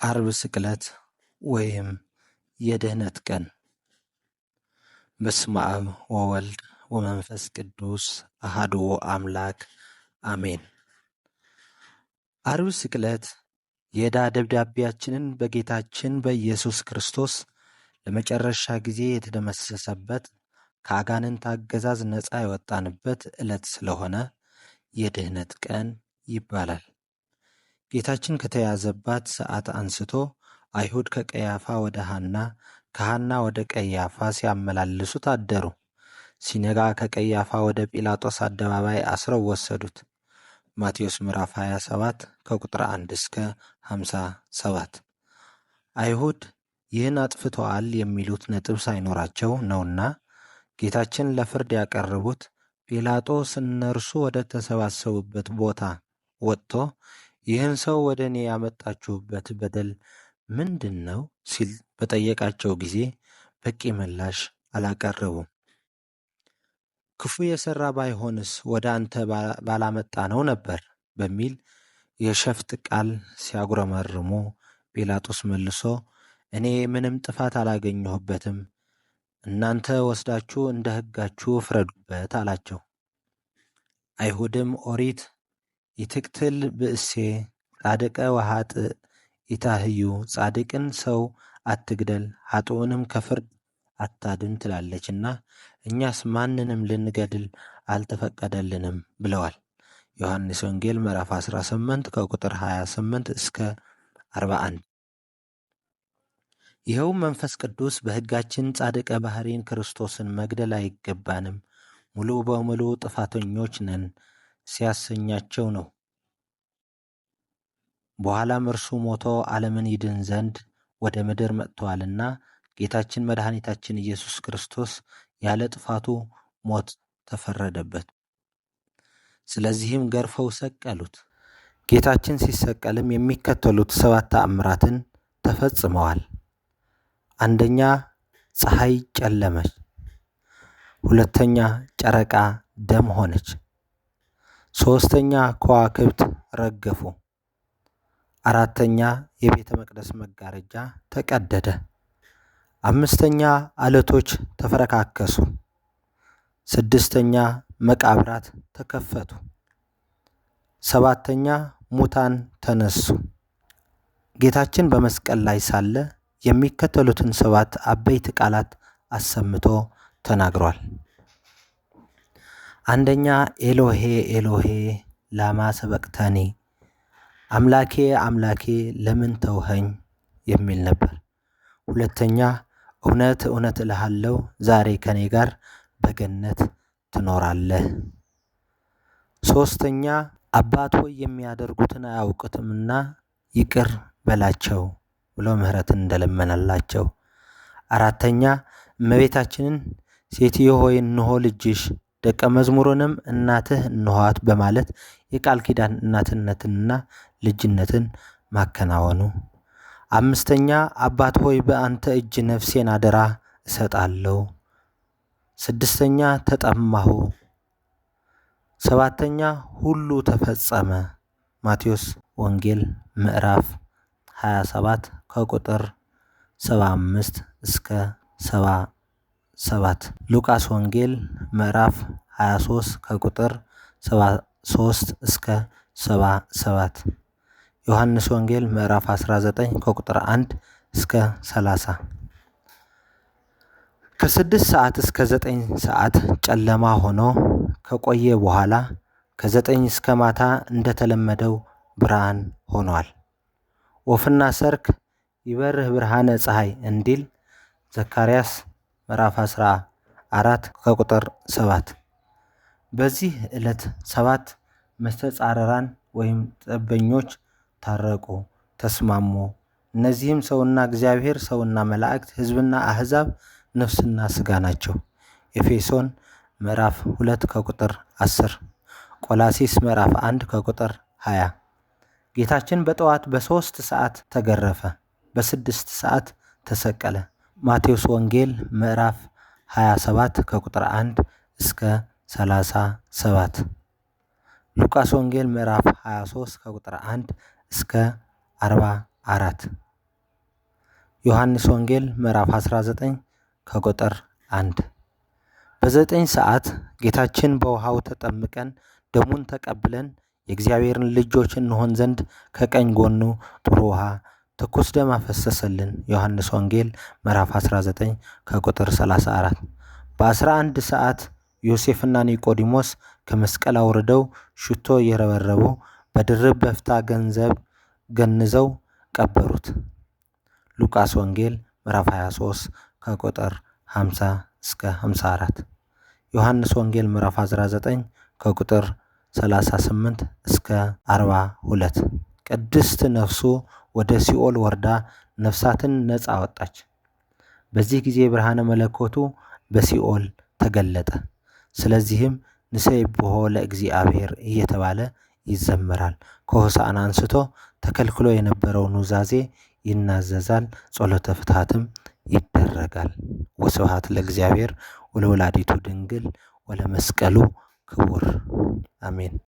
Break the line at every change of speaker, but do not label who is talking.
ዓርብ ስቅለት ወይም የድኅነት ቀን። በስመ አብ ወወልድ ወመንፈስ ቅዱስ አሐዱ አምላክ አሜን። ዓርብ ስቅለት የዕዳ ደብዳቤያችንን በጌታችን በኢየሱስ ክርስቶስ ለመጨረሻ ጊዜ የተደመሰሰበት፣ ከአጋንንት አገዛዝ ነፃ የወጣንበት ዕለት ስለሆነ የድኅነት ቀን ይባላል። ጌታችን ከተያዘባት ሰዓት አንስቶ አይሁድ ከቀያፋ ወደ ሐና፣ ከሐና ወደ ቀያፋ ሲያመላልሱት አደሩ። ሲነጋ ከቀያፋ ወደ ጲላጦስ አደባባይ አስረው ወሰዱት። ማቴዎስ ምዕራፍ 27 ከቁጥር 1 እስከ 57። አይሁድ ይህን አጥፍተዋል የሚሉት ነጥብ ሳይኖራቸው ነውና ጌታችን ለፍርድ ያቀረቡት። ጲላጦስ እነርሱ ወደ ተሰባሰቡበት ቦታ ወጥቶ ይህን ሰው ወደ እኔ ያመጣችሁበት በደል ምንድን ነው ሲል በጠየቃቸው ጊዜ በቂ ምላሽ አላቀረቡም። ክፉ የሠራ ባይሆንስ ወደ አንተ ባላመጣ ነው ነበር በሚል የሸፍጥ ቃል ሲያጉረመርሙ፣ ጲላጦስ መልሶ እኔ ምንም ጥፋት አላገኘሁበትም፣ እናንተ ወስዳችሁ እንደ ሕጋችሁ ፍረዱበት አላቸው። አይሁድም ኦሪት ኢትቅትል ብእሴ ጻድቀ ወኃጥእ ኢታህዩ፣ ጻድቅን ሰው አትግደል ኃጥኡንም ከፍርድ አታድን ትላለችና እኛስ ማንንም ልንገድል አልተፈቀደልንም ብለዋል። ዮሐንስ ወንጌል ምዕራፍ 18 ከቁጥር 28 እስከ 41። ይኸውም መንፈስ ቅዱስ በሕጋችን ጻድቀ ባሕሪን ክርስቶስን መግደል አይገባንም፣ ሙሉ በሙሉ ጥፋተኞች ነን ሲያሰኛቸው ነው። በኋላም እርሱ ሞቶ ዓለምን ይድን ዘንድ ወደ ምድር መጥቶአልና ጌታችን መድኃኒታችን ኢየሱስ ክርስቶስ ያለ ጥፋቱ ሞት ተፈረደበት። ስለዚህም ገርፈው ሰቀሉት። ጌታችን ሲሰቀልም የሚከተሉት ሰባት ተአምራትን ተፈጽመዋል። አንደኛ፣ ፀሐይ ጨለመች። ሁለተኛ፣ ጨረቃ ደም ሆነች። ሦስተኛ፣ ከዋክብት ረገፉ። አራተኛ፣ የቤተ መቅደስ መጋረጃ ተቀደደ። አምስተኛ፣ አለቶች ተፈረካከሱ። ስድስተኛ፣ መቃብራት ተከፈቱ። ሰባተኛ፣ ሙታን ተነሱ። ጌታችን በመስቀል ላይ ሳለ የሚከተሉትን ሰባት አበይት ቃላት አሰምቶ ተናግሯል። አንደኛ፣ ኤሎሄ ኤሎሄ ላማ ሰበቅተኒ፣ አምላኬ አምላኬ ለምን ተውኸኝ የሚል ነበር። ሁለተኛ፣ እውነት እውነት እልሃለሁ ዛሬ ከኔ ጋር በገነት ትኖራለህ። ሦስተኛ፣ አባት ሆይ የሚያደርጉትን አያውቁትምና ይቅር በላቸው ብሎ ምሕረትን እንደለመነላቸው። አራተኛ፣ እመቤታችንን ሴትዮ ሆይ እንሆ ልጅሽ፣ ደቀ መዝሙሩንም እናትህ እንኋት በማለት የቃል ኪዳን እናትነትንና ልጅነትን ማከናወኑ። አምስተኛ፣ አባት ሆይ በአንተ እጅ ነፍሴን አደራ እሰጣለሁ። ስድስተኛ፣ ተጠማሁ። ሰባተኛ፣ ሁሉ ተፈጸመ። ማቴዎስ ወንጌል ምዕራፍ 27 ከቁጥር 75 እስከ 77፣ ሉቃስ ወንጌል ምዕራፍ 23 ከቁጥር 73 እስከ 77፣ ዮሐንስ ወንጌል ምዕራፍ 19 ከቁጥር 1 እስከ 30። ከ6 ሰዓት እስከ 9 ሰዓት ጨለማ ሆኖ ከቆየ በኋላ ከ9 እስከ ማታ እንደተለመደው ብርሃን ሆኗል። ወፍና ሰርክ ይበርህ ብርሃነ ፀሐይ እንዲል ዘካርያስ ምዕራፍ 14 ከቁጥር 7። በዚህ ዕለት ሰባት መስተጻረራን ወይም ጠበኞች ታረቁ፣ ተስማሙ። እነዚህም ሰውና እግዚአብሔር፣ ሰውና መላእክት፣ ሕዝብና አሕዛብ፣ ነፍስና ሥጋ ናቸው። ኤፌሶን ምዕራፍ 2 ከቁጥር 10፣ ቆላሲስ ምዕራፍ 1 ከቁጥር 20። ጌታችን በጠዋት በ3 ሰዓት ተገረፈ፣ በ6 ሰዓት ተሰቀለ። ማቴዎስ ወንጌል ምዕራፍ 27 ከቁጥር 1 እስከ 37፣ ሉቃስ ወንጌል ምዕራፍ 23 ከቁጥር 1 እስከ 44። ዮሐንስ ወንጌል ምዕራፍ 19 ከቁጥር 1። በ9 ሰዓት ጌታችን በውሃው ተጠምቀን ደሙን ተቀብለን የእግዚአብሔርን ልጆች እንሆን ዘንድ ከቀኝ ጎኑ ጥሩ ውሃ ትኩስ ደም አፈሰሰልን። ዮሐንስ ወንጌል ምዕራፍ 19 ከቁጥር 34። በ11 ሰዓት ዮሴፍና ኒቆዲሞስ ከመስቀል አውርደው ሽቶ እየረበረቡ በድርብ በፍታ ገንዘብ ገንዘው ቀበሩት። ሉቃስ ወንጌል ምዕራፍ 23 ከቁጥር 50 እስከ 54። ዮሐንስ ወንጌል ምዕራፍ 19 ከቁጥር 38 እስከ 42። ቅድስት ነፍሱ ወደ ሲኦል ወርዳ ነፍሳትን ነፃ አወጣች። በዚህ ጊዜ ብርሃነ መለኮቱ በሲኦል ተገለጠ። ስለዚህም ንሴብሖ ለእግዚአብሔር እየተባለ ይዘመራል። ከሆሳዕና አንስቶ ተከልክሎ የነበረው ኑዛዜ ይናዘዛል፣ ጸሎተ ፍትሐትም ይደረጋል። ወስብሐት ለእግዚአብሔር ወለወላዲቱ ድንግል ወለመስቀሉ ክቡር አሜን።